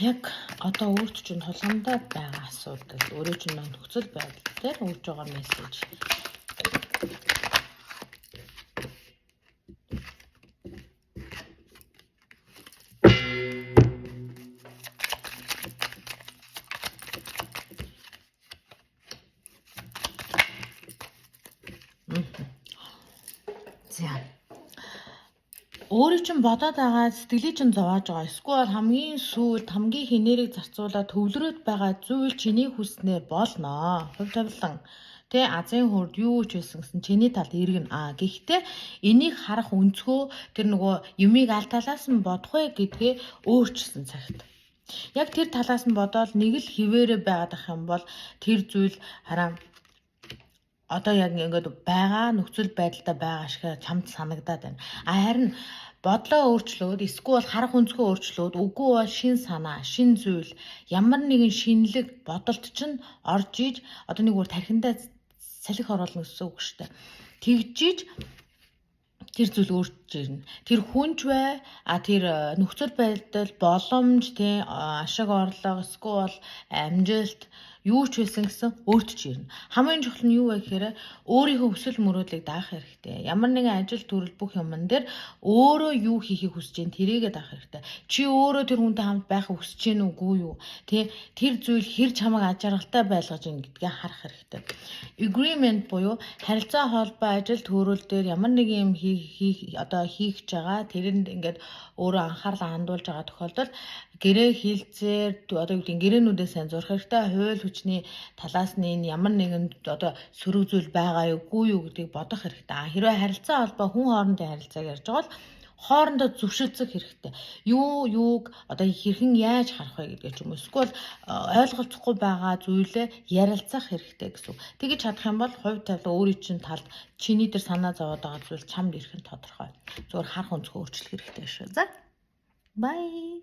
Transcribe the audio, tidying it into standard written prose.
Яг одоо өөрт чинь тулгамдаад байгаа асуудал, өөрөө чинь нөхцөл байдал дээр өгж байгаа мессеж. За. Өөрөө чинь бодоод байгаа, сэтгэлийг чинь зовоож байгаа. Эсвэл хамгийн сүүлд хамгийн их энерги зарцуулаад төвлөрөөд байгаа зүйл чиний хүснээр болно. Хувь тавилан тэ азын хурд юу ч байсан гэсэн чиний талд иргэн. А гэхдээ энийг харах өнцгөө тэр нөгөө юмыг аль талаас нь бодох вэ гэдгээ өөрчилсөн цагт. Яг тэр талаас нь бодоол нэг л хിവэрэ байгаад ах юм бол тэр зүйл хараа одоо яг ингээд байгаа нөхцөл байдалтай байгаа шиг чамд санагдаад байна. А харин бодлоо өөрчлөөд эсвэл харах өнцгөө өөрчлөөд үгүй бол шин санаа, шин зүйл, ямар нэгэн шинэлэг бодолд чинь орж иж одоо нэг үр тархиндаа салхи оруулна гэсэн үг шүү дээ. Тэгжиж тэр зүйл өөрчилж ирнэ. Тэр хүнч бай, а тэр нөхцөл байдал, боломж, тий ашиг орлого, эсвэл амжилт юу ч байсан гэсэн өөртөж ирнэ. Хамгийн чухал нь юу вэ гэхээр өөрийнхөө хүсэл мөрөөдлийг даах хэрэгтэй. Ямар нэгэн ажил төрөл бүх юмн дээр өөрөө юу хийхийг хүсэж байна тэрийгэ даах хэрэгтэй. Чи өөрөө тэр хүнтэй хамт байхыг хүсэж гин үгүй юу? Тэ тэр зүйл хэр чамайг аж аргалтай байлгаж гин гэдгээ харах хэрэгтэй. Agreement буюу харилцаа холбоо ажил төрөл дээр ямар нэгэн юм хийх одоо хийх гэж байгаа тэрэнд ингээд өөрөө анхаарлаа хандуулж байгаа тохиолдолд гэрээ хилцээр одоо юу гэдэг гэрээнүүдээ сайн зурх хэрэгтэй. Хууль хүчний талаас нь энэ ямар нэгэн одоо сөрөг зүйл байгаа юу, үгүй юу гэдгийг бодох хэрэгтэй. Хэрвээ харилцаа холбоо хүн хоорондын харилцааг ярьж байгаа бол хоорондоо зөвшөлдсөх хэрэгтэй. Юу юуг одоо хэрхэн яаж харах вэ гэдгээ ч юм уу. Эсвэл ойлголцохгүй байгаа зүйлээ ярилцах хэрэгтэй гэсэн үг. Тэгэж чадах юм бол хувь тавилан өөрийн чинь талд чиний дээр санаа зовоод байгаа зүйл чамд ирэх нь тодорхой. Зүгээр харах өнцгөө өөрчлөх хэрэгтэй шүү. За. Bye.